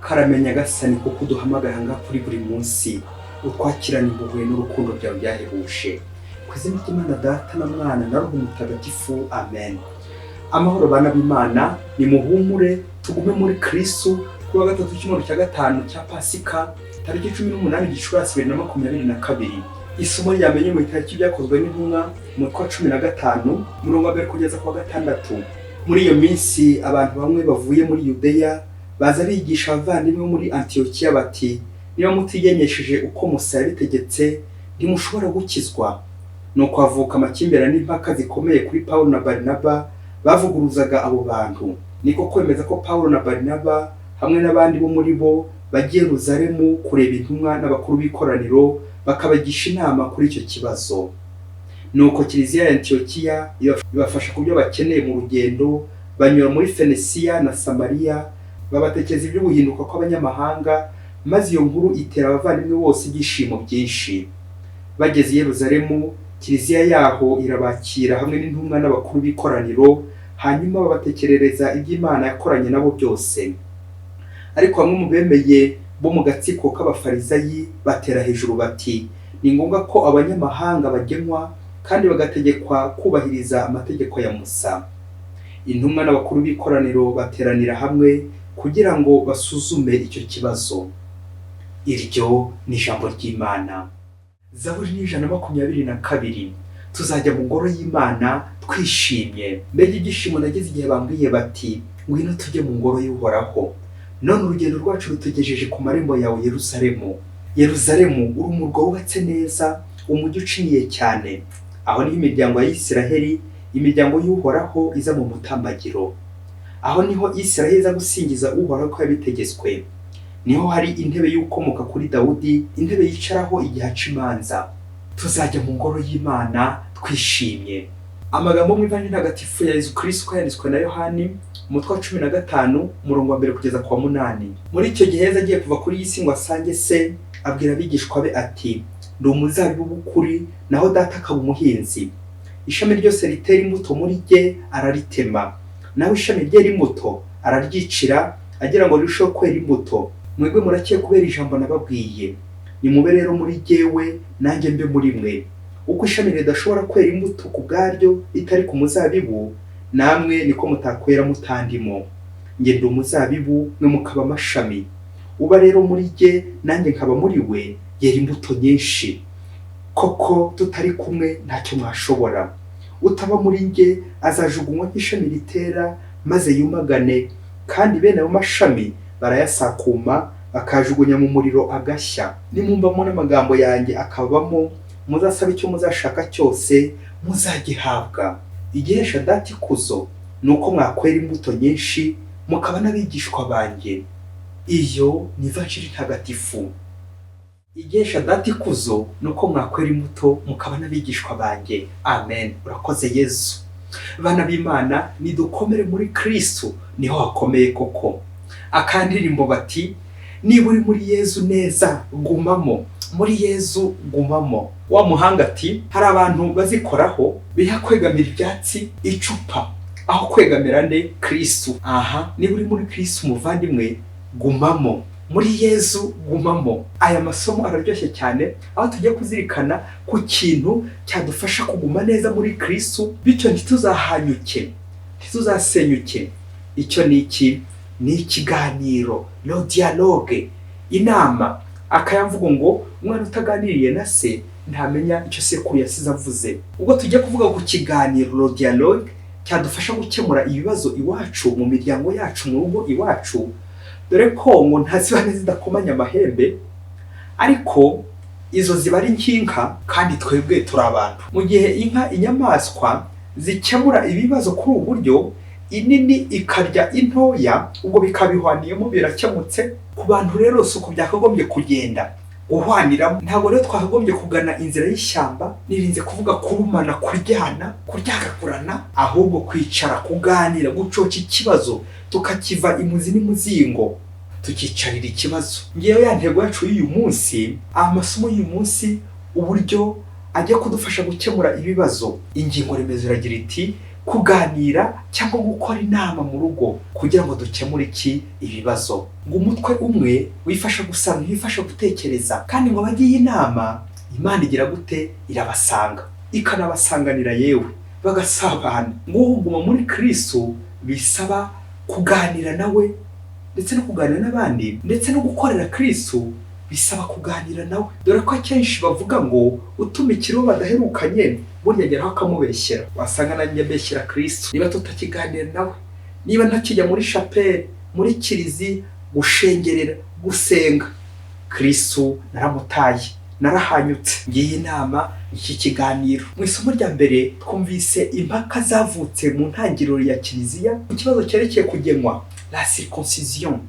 Karame Nyagasani, kuko uduhamagara ngaha kuri buri munsi, utwakirana impuhwe n'urukundo byawe byahebuje. Ku izina ry'Imana Data na Mwana na Roho Mutagatifu, amen. Amahoro bana b'Imana, nimuhumure, tugume muri Kristu. Kuri wa gatatu, cyumweru cya gatanu cya Pasika, tariki 18 Gicurasi 2022, isomo ryamenye mu itariki Byakozwe n'Intumwa, umutwe wa 15, umurongo wa mbere kugeza ku wa gatandatu. Muri iyo minsi abantu bamwe bavuye muri Yudeya baza bigisha abavandimwe bo muri Antiyokiya bati: "Niba mutigenyesheje uko Musa yabitegetse, ntimushobora gukizwa." Nuko havuka amakimbirane n'impaka zikomeye kuri Pawulo na Barinaba bavuguruzaga abo bantu. Niko kwemeza ko Pawulo na Barinaba hamwe n'abandi bo muri bo bajya i Yeruzalemu kureba intumwa n'abakuru b'ikoraniro, bakabagisha inama kuri icyo kibazo. Nuko Kiliziya ya Antiyokiya ibafasha ku byo bakeneye mu rugendo, banyura muri Fenisiya na Samariya, babatekeza ibyo guhinduka kw'abanyamahanga, maze iyo nkuru itera abavandimwe bose ibyishimo byinshi. Bageze i Yeruzalemu, Kiliziya yaho irabakira hamwe n'intumwa n'abakuru b'ikoraniro, hanyuma babatekerereza iby'Imana yakoranye nabo byose. Ariko bamwe mu bemeye bo mu gatsiko k'Abafarizayi batera hejuru bati: "Ni ngombwa ko abanyamahanga bagenywa kandi bagategekwa kubahiriza amategeko ya Musa." Intumwa n'abakuru b'ikoraniro bateranira hamwe kugira ngo basuzume icyo kibazo. Iryo ni ijambo ry'Imana. Zaburi ni 122. Tuzajya mu ngoro y'Imana twishimye. Mbega ibyishimo nagize igihe bambwiye bati: "Ngwino tujye mu ngoro y'Uhoraho." None urugendo rwacu rutugejeje ku marembo yawe, Yeruzalemu. Yeruzalemu, uri umurwa wubatse neza, umujyi ucinyiye cyane. Aho niho imiryango ya Isiraheli, imiryango y'Uhoraho, iza mu mutambagiro. Aho niho Isiraheli iza gusingiza Uhoraho ko yabitegetswe. Niho hari intebe y'ukomoka kuri Dawudi, intebe yicaraho igihe aca imanza. Tuzajya mu ngoro y'Imana twishimye. Amagambo mu Ivanjiri Ntagatifu ya Yezu Kristo uko yanditswe na Yohani, umutwe wa 15, umurongo wa mbere kugeza ku wa munani. Muri icyo gihe Yezu agiye kuva kuri iyi si ngo asange Se, abwira abigishwa be ati: "Ndi umuzabibu w'ukuri, naho Data akaba umuhinzi. Ishami ryose ritera imbuto muri jye araritema, naho ishami ryera imbuto araryicira, agira ngo rirusheho kwera imbuto. Mwebwe murakeye kubera ijambo nababwiye. Nimube rero muri jyewe, nanjye mbe muri mwe. Uko ishami ridashobora kwera imbuto ku bwaryo ritari ku muzabibu, namwe niko mutakwera mutandimo. Njye ndi umuzabibu, mwe mukaba amashami. Uba rero muri jye, nanjye nkaba muri we, yera imbuto nyinshi. Koko tutari kumwe ntacyo mwashobora. Utaba muri njye azajugunywa nk'ishami ritera, maze yumagane, kandi bene ayo mashami barayasakuma, bakayajugunya mu muriro agashya. Nimumbamo n'amagambo yanjye akabamo, muzasaba icyo muzashaka cyose, muzagihabwa. Igihesha Data ikuzo ni uko mwakwera imbuto nyinshi, mukaba n'abigishwa banjye." Iyo ni Ivanjiri Ntagatifu. Igihesha Data ikuzo ni uko mwakwera imbuto, mukaba n'abigishwa banjye. Amen. Urakoze Yezu. Bana b'Imana, nidukomere muri Kristu, niho hakomeye koko. Akandirimbo bati: "Niba uri muri Yezu neza, gumamo muri Yezu, gumamo." Wa muhanga ati: "Hari abantu bazikoraho, biha kwegamira ibyatsi, icupa, aho kwegamira nde? Kristu." Aha, niba uri muri Kristu muvandimwe, gumamo muri Yezu, gumamo. Aya masomo araryoshye cyane, aho tugiye kuzirikana ku kintu cyadufasha kuguma neza muri Kristu, bityo ntituzahanyuke, ntituzasenyuke. Icyo ni iki? Ni ikiganiro, le dialogue, inama. Akayamvugo ngo: "Umwana utaganiriye na se ntamenya icyo sekuru yasize avuze." Ubwo tugiye kuvuga ku kiganiro, le dialogue, cyadufasha gukemura ibibazo iwacu, mu miryango yacu, mu rugo iwacu, dore ko ngo ntaziba zidakomanya amahembe, ariko izo ziba ari nk'inka kandi twebwe turi abantu. Mu gihe inka, inyamaswa zikemura ibibazo kuri ubu buryo, inini ikarya intoya, ubwo bikabihwaniyemo, birakemutse. Ku bantu rero si uko byakagombye kugenda, guhwaniramo. Ntabwo rero twakagombye kugana inzira y'ishyamba, nirinze kuvuga kurumana, kuryana, kuryagagurana, ahubwo kwicara, kuganira, gucoca ikibazo, tukakiva imuzi n'imuzingo, tukicarira ikibazo. Ngewe ya ntego yacu y'uyu munsi, amasomo y'uyu munsi, uburyo ajya kudufasha gukemura ibibazo. Ingingo remezo iragira iti: Kuganira cyangwa gukora inama mu rugo kugira ngo dukemure iki? Ibibazo. Ngo umutwe umwe wifasha gusa, ntiwifasha gutekereza. Kandi ngo abagiye inama, Imana igira gute? Irabasanga, ikanabasanganira, yewe bagasabana. Ngo kuguma muri Kristo bisaba kuganira nawe, ndetse no kuganira n'abandi, ndetse no gukorera Kristo bisaba kuganira nawe, dore ko akenshi bavuga ngo utumikira uwo badaherukanye burya ageraho akamubeshyera. Wasanga nanjye mbeshyera Kristo niba tutakiganira nawe, niba ntakijya muri shapeli, muri kiliziya, gushengerera, gusenga. Kristo naramutaye, narahanyutse. Ngiyi inama, iki kiganiro. Mu isomo rya mbere twumvise impaka zavutse mu ntangiriro ya kiliziya ku kibazo cyerekeye kugenwa, la circoncision.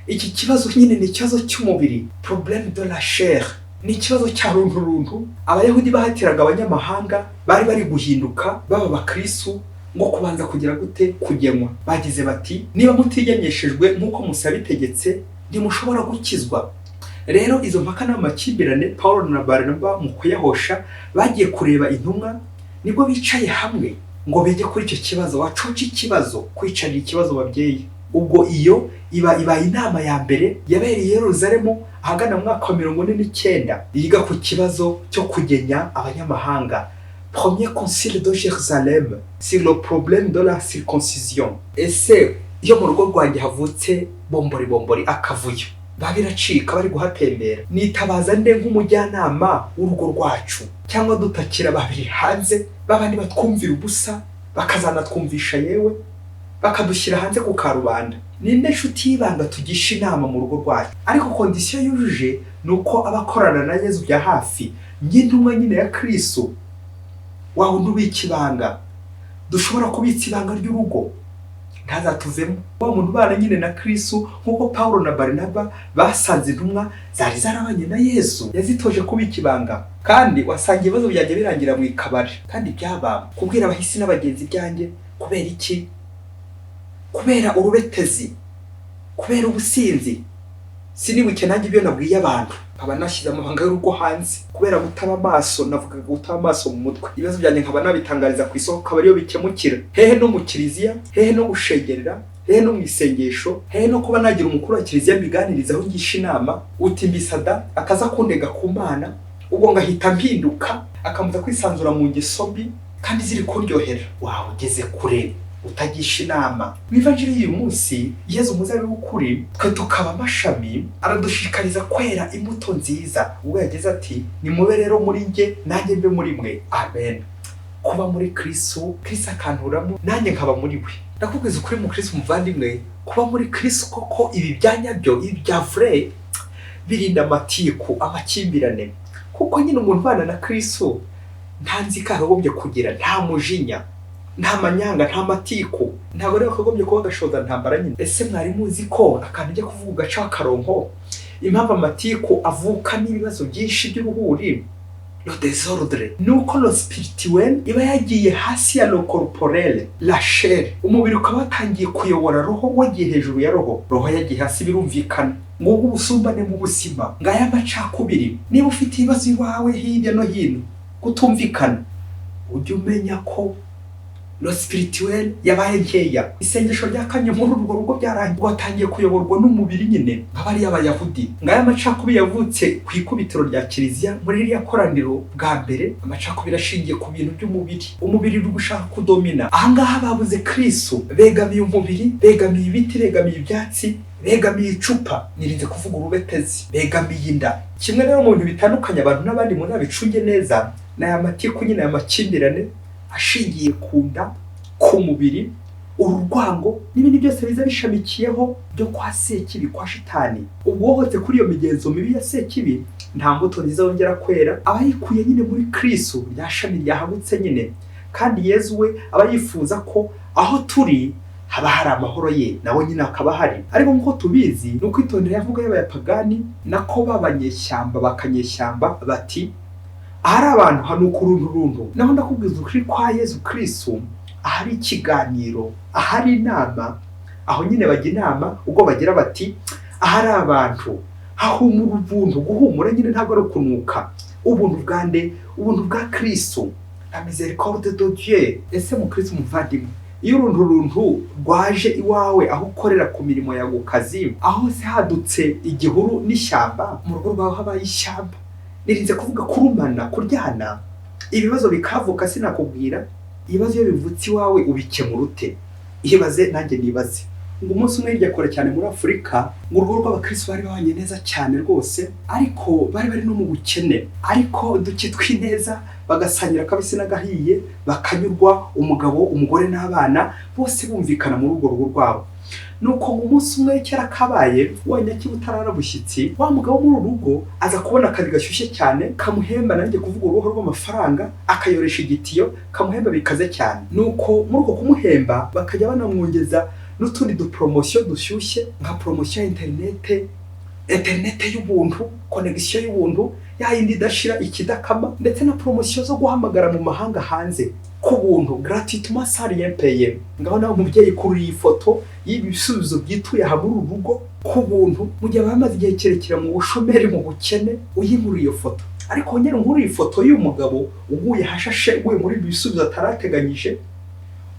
Iki kibazo nyine ni ikibazo cy'umubiri, problème de la chair, ni ikibazo cya runtu runtu. Abayahudi bahatiraga abanyamahanga bari bari guhinduka baba abakristu ngo kubanza kugira gute? Kugenwa. Bagize bati: "Niba mutigenyeshejwe nk'uko Musa yabitegetse, ntimushobora gukizwa." Rero izo mpaka n'amakimbirane, Paul na Barinaba mu kuyahosha bagiye kureba intumwa, nibwo bicaye hamwe ngo bige kuri icyo kibazo, bacoce ikibazo, kwicarira ikibazo babyeyi. Ubwo iyo iba ibaye inama ya mbere yabereye i Yeruzalemu ahagana mu mwaka wa 49, yiga ku kibazo cyo kugenya abanyamahanga, Premier concile de Jérusalem sur le problème de la circoncision. Ese iyo mu rugo rwanjye havutse bombori bombori, akavuyo, biba biracika, bari guhatembera, nitabaza nde nk'umujyanama w'urugo rwacu? Cyangwa dutakira babiri hanze, babandi batwumvira ubusa, bakazanatwumvisha, yewe bakadushyira hanze ku karubanda? Ninde nshuti y'ibanga tugisha inama mu rugo rwacu, ariko condition yujuje ni uko aba akorana na Yezu bya hafi, nk'intumwa nyine ya Kristo, wa wundi ubika ibanga, dushobora kubitsa ibanga ry'urugo ntazatuvemo, wa muntu ubana nyine na Kristo, nk'uko Paulo na Barinaba basanze intumwa zari zarabanye na Yesu, yazitoje kubika ibanga. Kandi wasanga ibibazo byanjye birangira mu ikabari, kandi byaba kubwira abahisi n'abagenzi ibyanjye. Kubera iki? Kubera urubetezi, kubera ubusinzi. Sinibuke nanjye ibyo nabwiye abantu, nkaba nashyize amabanga y'urugo hanze kubera gutaba amaso. Navugaga gutaba amaso mu mutwe, ibibazo byanjye nkaba nabitangariza ku isoko, akaba ariyo bikemukira. Hehe no mu kiliziya, hehe no gushengerera, hehe no mu isengesho, hehe no kuba nagira umukuru wa kiliziya mbiganirizaho, ngisha inama, uti mbisada akaza kundega ku Mana, ubwo ngahita mpinduka, akambuza kwisanzura mu ngeso mbi kandi ziri kuryohera. Waba ugeze kure utagisha inama. Mu ivanjiri y'uyu munsi, Yezu umuzabibu w'ukuri, twe tukaba amashami, aradushishikariza kwera imbuto nziza, ubwo yagize ati: "Nimube rero muri njye, nanjye mbe muri mwe." Amen. Kuba muri Kristo, Kristo akanturamo, nanjye nkaba muri we. Ndakubwiza ukuri, mu Kristo, umuvandimwe, kuba muri Kristo koko, ibi bya nyabyo, ibi bya vrai, birinda amatiku, amakimbirane, kuko nyine umuntu ubana na Kristo nta nzika yakagombye kugira, nta mujinya, nta manyanga, nta matiku. Ntabwo rero kagombye kuba agashoza ntambara nyine. Ese mwari muzi ko akantu ujya kuvuga ugacaho akarongo, impamvu amatiku avuka n'ibibazo byinshi by'uruhuri, le désordre, ni uko le spirituel iba yagiye hasi ya le corporel, la chair, umubiri ukaba watangiye kuyobora roho, wagiye hejuru ya roho, roho yagiye hasi, birumvikana. Ngubwo ubusumbane mu buzima, ngaya amacakubiri. Niba ufite ibibazo iwawe hirya no hino, kutumvikana, ujye umenya ko le spirituel yabaye nkeya. Isengesho rya kanye muri urwo rugo byarangiye, watangiye kuyoborwa n'umubiri nyine, nka bariya Bayahudi. Ngaya amacakubiri yavutse ku ikubitiro rya kiliziya muri ririya koraniro bwa mbere, amacakubiri ashingiye ku bintu by'umubiri, umubiri uri gushaka kudomina. Ahangaha babuze Kristo, begamiye umubiri, begamiye ibiti, begamiye ibyatsi, begamiye icupa, nirinze kuvuga urubetezi, begamiye inda. Kimwe rero mu bintu bitandukanye abantu n'abandi, muzabicunge neza, ni aya matiku nyine, aya makimbirane ashingiye ku nda, ku mubiri, urwango n'ibindi byose biza bishamikiyeho byo kwa Sekibi, kwa Shitani. Ubwo wohotse kuri iyo migenzo mibi ya Sekibi, nta mbuto nziza wongera kwera. Aba yikuye nyine muri Kristo, rya shami ryahagutse nyine. Kandi Yezu we aba yifuza ko aho turi haba hari amahoro ye, nawe nyine akaba ahari. Ariko nk'uko tubizi, ni ukwitondera yavuga y'abayapagani, nako b'abanyeshyamba, bakanyeshyamba, bati: "Ahari abantu hanuka uruntu runtu." Naho ndakubwiza ukuri kwa Yezu Kristo, ahari ikiganiro, ahari inama, aho nyine bajya inama, ubwo bagira bati: "Ahari abantu hahumura ubuntu." Guhumura nyine ntabwo ari ukunuka. Ubuntu bwa nde? Ubuntu bwa Kristo. La miséricorde de Dieu. Ese mukristo muvandimwe, iyo uruntu runtu rwaje iwawe, aho ukorera ku mirimo yawe, ku kazi, aho hose hadutse igihuru n'ishyamba, mu rugo rwawe habaye ishyamba, nirinze kuvuga kurumana, kuryana, ibibazo bikavuka, sinakubwira. Ibibazo iyo bivutse iwawe ubikemura ute? Ibaze nanjye nibaze. Ngo umunsi umwe hirya kure cyane muri Afurika, ngo urugo rw'abakristo bari babanye neza cyane rwose, ariko bari bari no mu bukene, ariko duke tw'ineza, bagasangira akabisi n'agahiye, bakanyurwa, umugabo, umugore n'abana bose bumvikana muri urwo rugo rwabo. Nuko ngo umunsi umwe, kera kabaye, wa nyakiba utarara bushyitsi, wa mugabo muri uru rugo aza kubona akazi gashyushye cyane kamuhemba, nanjye kuvuga uruhu rw'amafaranga, akayoresha igitiyo, kamuhemba bikaze cyane. Nuko muri uko kumuhemba bakajya banamwongeza n'utundi dupromotion dushyushye, nka promotion ya interinete y'ubuntu, connexion y'ubuntu, ya yindi idashira, ikidakama, ndetse na promotion zo guhamagara mu mahanga hanze ku buntu, gratuitement, sans rien payer. Ngaho nawe umubyeyi, kuri iyi foto y'ibi bisubizo byituye aha muri uru rugo ku buntu, mu gihe bamaze igihe kirekire mu bushomeri, mu bukene, uyinkura iyo foto. Ariko wongere unkure iyi foto y'uyu mugabo uguye hashashe, uguye muri ibi bisubizo atarateganyije,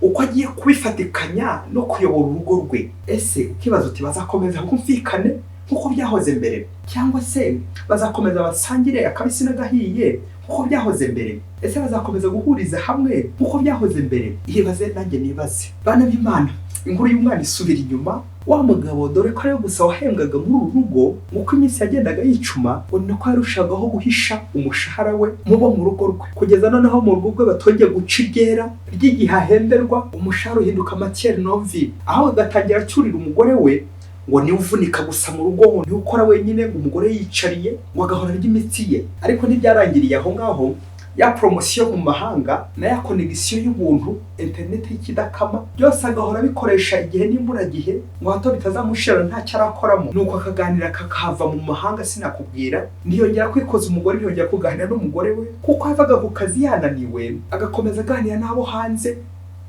uko agiye kubifatikanya no kuyobora urugo rwe. Ese ukibaza uti: bazakomeza bumvikane nk'uko byahoze mbere, cyangwa se bazakomeza basangire akabisi n'agahiye nk'uko byahoze mbere? Ese bazakomeza guhuriza hamwe nk'uko byahoze mbere? Ibaze nanjye nibaze. Bana b'Imana, inkuru y'umwana isubira inyuma. Wa mugabo, dore ko ariwe gusa wahembwaga muri uru rugo, uko iminsi yagendaga yicuma ngo ni nako yarushagaho guhisha umushahara we mubo mu rugo rwe, kugeza noneho mu rugo rwe batongeye guca iryera ry'igihe ahemberwa. Umushahara uhinduka matière non vive, aho agatangira acyurira umugore we ngo niwe uvunika gusa mu rugo, ngo niwe ukora wenyine, ngo umugore yiyicariye, ngo agahora arya imitsi ye. Ariko ntibyarangiriye aho ngaho. Ya promotion mu mahanga na ya connexion y'ubuntu, interineti y'ikidakama, byose agahora abikoresha igihe n'imburagihe, ngo hato bitazamushira ntacyo arakoramo. Nuko akaganira kakahava mu mahanga, sinakubwira. Ntiyongera kwikoza umugore, ntiyongera kuganira n'umugore we, kuko yavaga ku kazi yananiwe agakomeza aganira n'abo hanze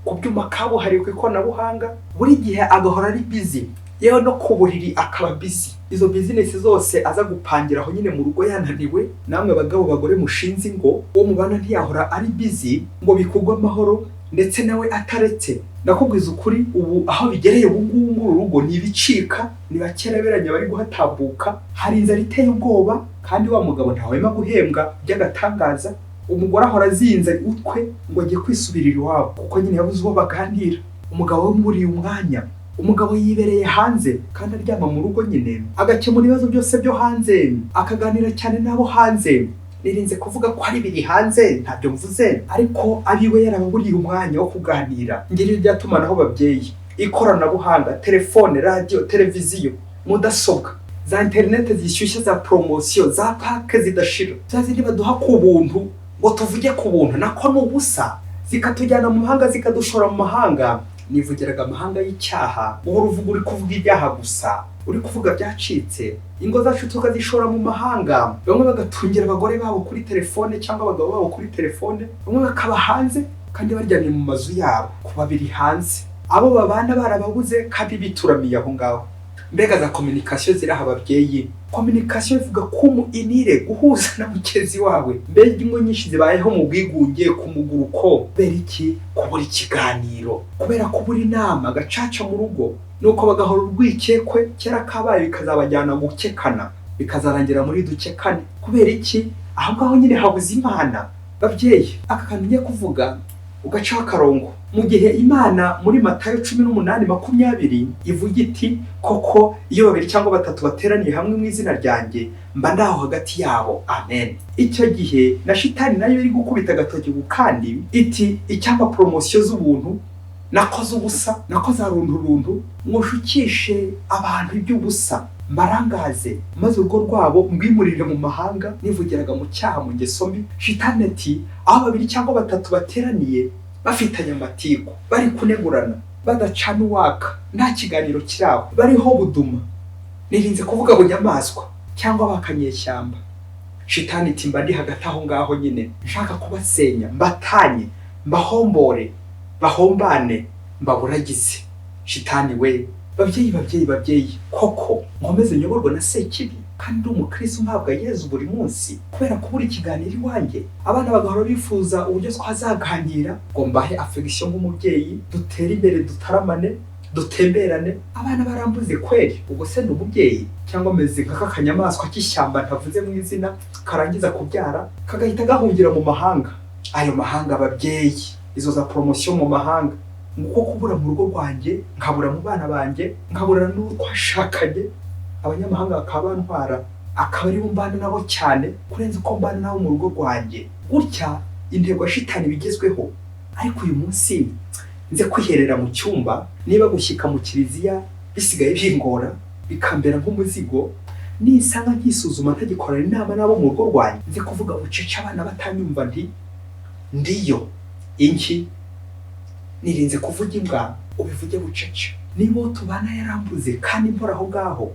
ku byuma kabuhariwe ku ikoranabuhanga. Buri gihe agahora ari busy, yewe no ku buriri akaba busy. Izo bizinesi zose aza gupangira aho nyine mu rugo yananiwe. Namwe bagabo, bagore mushinze ingo, uwo mubana ntiyahora ari busy ngo bikugwe amahoro, ndetse nawe ataretse. Ndakubwiza ukuri, ubu aho bigereye ubu ngubu muri uru rugo ni ibicika, ni bakereberanye bari guhatambuka, hari inzara iteye ubwoba, kandi wa mugabo ntahwema guhembwa by'agatangaza. Umugore ahora azinze utwe ngo agiye kwisubirira iwabo, kuko nyine yabuze uwo baganira. Umugabo we muri uyu mwanya, umugabo yibereye hanze kandi aryama mu rugo nyine, agakemura ibibazo byose byo hanze, akaganira cyane n'abo hanze. Nirinze kuvuga ko ari biri hanze, ntabyo mvuze, ariko abiwe yarababuriye umwanya wo kuganira. Ngiri iryatumanaho babyeyi, ikoranabuhanga, telefone, radiyo, televiziyo, mudasobwa, za interineti zishyushye, za promotion, za pack zidashira, za zindi baduha ku buntu ngo tuvuge ku buntu, nako ni ubusa, zikatujyana mu mahanga, zikadushora mu mahanga. Nivugiraga amahanga y'icyaha. Uhora uvuga, uri kuvuga ibyaha gusa, uri kuvuga byacitse. Ingo zacu tukazishora mu mahanga, bamwe bagatungira abagore babo kuri telefone cyangwa abagabo babo kuri telefone, bamwe bakaba hanze kandi baryamye mu mazu yabo. Kuba biri hanze, abo babana barababuze kandi bituramiye aho ngaho. Mbega za communication ziri aha ababyeyi! Communication ivuga kumu inire, guhuza na mugenzi wawe. Mbega ingo nyinshi zibayeho mu bwigunge, ku muguruko, kubera iki? Kubura ikiganiro, kubera kubura inama gacaca mu rugo. Nuko bagahora urwikekwe, kera kabaye bikazabajyana gukekana, bikazarangira muri dukekane. Kubera iki? Aho ngaho nyine habuze Imana. Babyeyi, aka kantu ngiye kuvuga ugacaho akarongo. Mu gihe Imana muri Matayo 18:20 ivuga iti: "Koko iyo babiri cyangwa batatu bateraniye hamwe mu izina ryanjye, mba ndaho hagati yabo." Amen. Icyo gihe na shitani nayo iri gukubita agatoki ku kandi, iti: "Icyampa promotion z'ubuntu, nakoze ubusa, nakoze runtu mwoshukishe abantu iby'ubusa, mbarangaze, maze urugo rwabo mbwimurire mu mahanga." Nivugiraga mu cyaha, mu ngeso mbi. Shitani ati: "Aho babiri cyangwa batatu bateraniye bafitanye amatiku, bari kunegurana, badacana uwaka, nta kiganiro kiri aho, bariho buduma," nirinze kuvuga bunyamaswa cyangwa bakanyeshyamba, shitani iti: "Mba ndi hagati aho ngaho nyine, nshaka kubasenya, mbatanye, mbahombore, bahombane, mbaburagize." Shitani we! Babyeyi, babyeyi, babyeyi, koko nkomeze nyoborwa na Sekibi? Kandi ndi umukristo mpabwa Yezu buri munsi, kubera kubura ikiganiro iwanjye, abana bagahora bifuza uburyo twazaganira ngo mbahe affection nk'umubyeyi, dutere imbere, dutaramane, dutemberane. Abana barambuze kweri. Ubwo se ndi umubyeyi, cyangwa meze nk'aka kanyamaswa k'ishyamba ntavuze mu izina, karangiza kubyara kagahita gahungira mu mahanga? Ayo mahanga, ababyeyi, izo za promotion mu mahanga, nguko kubura mu rugo rwanjye, nkabura mu bana banjye, nkabura n'uwo twashakanye, abanyamahanga bakaba bantwara, akaba aribo mbana nabo cyane kurenza uko mbana nabo mu rugo rwanjye. Gutya intego ya shitani bigezweho. Ariko uyu munsi nze kwiherera mu cyumba, niba gushyika mu kiliziya bisigaye bingora, bikambera nk'umuzigo, nisanga nkisuzuma ntagikorana inama n'abo mu rugo rwanjye, nze kuvuga bucece abana batanyumva nti: "Ndiyo inki." Nirinze kuvuga imbwa, ubivuge bucece. Niba uwo tubana yarambuze kandi mpora aho ngaho,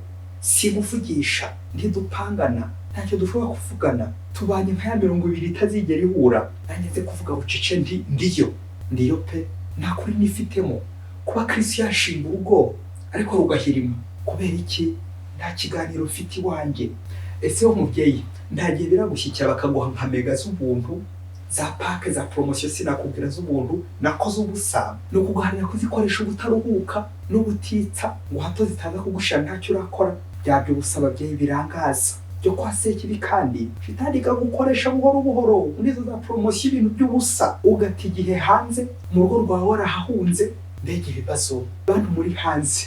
simuvugisha, ntidupangana, ntacyo dushobora kuvugana, tubanye nka ya mirongo ibiri itazigera ihura, nanjye nze kuvuga bucece nti: "Ndiyo, ndiyo pe, nta kuri nifitemo kuba Kristo yashinga urugo ariko rugahirima. Kubera iki? Nta kiganiro mfite iwanjye." Ese wo mubyeyi, nta gihe biragushyikira bakaguha nka mega z'ubuntu, za pack za promotion, sinakubwira, z'ubuntu nako z'ubusa, ni ukuguharanira kuzikoresha ubutaruhuka n'ubutitsa ngo hato zitaza kugushira ntacyo urakora? Bya by'ubusa, ababyeyi, birangaza byo kwa Sekibi, kandi shitani ikagukoresha buhoro buhoro muri izo za promotion, ibintu by'ubusa, ugata igihe hanze, mu rugo rwawe warahahunze. Mbega ibibazo! Bantu muri hanze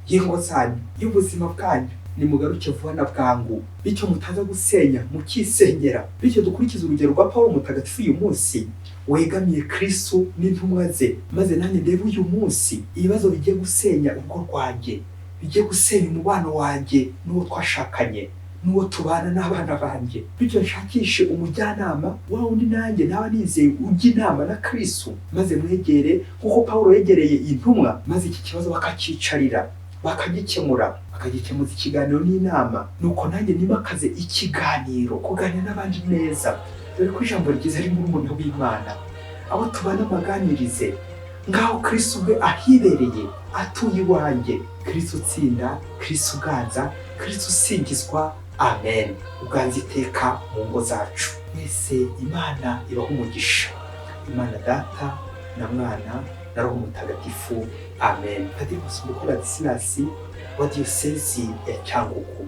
y'ingo zanyu, y'ubuzima bwanyu, nimugaruke vuba na bwangu, bityo mutaza gusenya mukisenyera. Bityo dukurikize urugero rwa Paul Mutagatifu uyu munsi wegamiye Kristu n'intumwa ze, maze nanjye ndebe uyu munsi ibibazo bigiye gusenya urugo rwanjye, bigiye gusenya umubano wanjye n'uwo twashakanye, n'uwo tubana, n'abana banjye, bityo nshakishe umujyanama wa wundi nanjye naba nizeye ujya inama na Kristu, maze mwegere nk'uko Paul yegereye intumwa, maze iki kibazo bakacyicarira, bakagikemura, bakagikemuza ikiganiro n'inama. Nuko nanjye nimakaze ikiganiro, kuganira n'abandi neza, dore ko ijambo ryiza ari murumuna w'Imana. Abo tubana amaganirize ngaho Kristo ubwe ahibereye, atuye iwanjye. Kristo utsinda, Kristo uganza, Kristo usingizwa, amen. Uganza iteka mu ngo zacu. Mwese Imana ibaha umugisha, Imana Data na Mwana na Roho Mutagatifu, amen. Padiri Masumbuko Ladislas wa Diyosezi ya Cyangugu.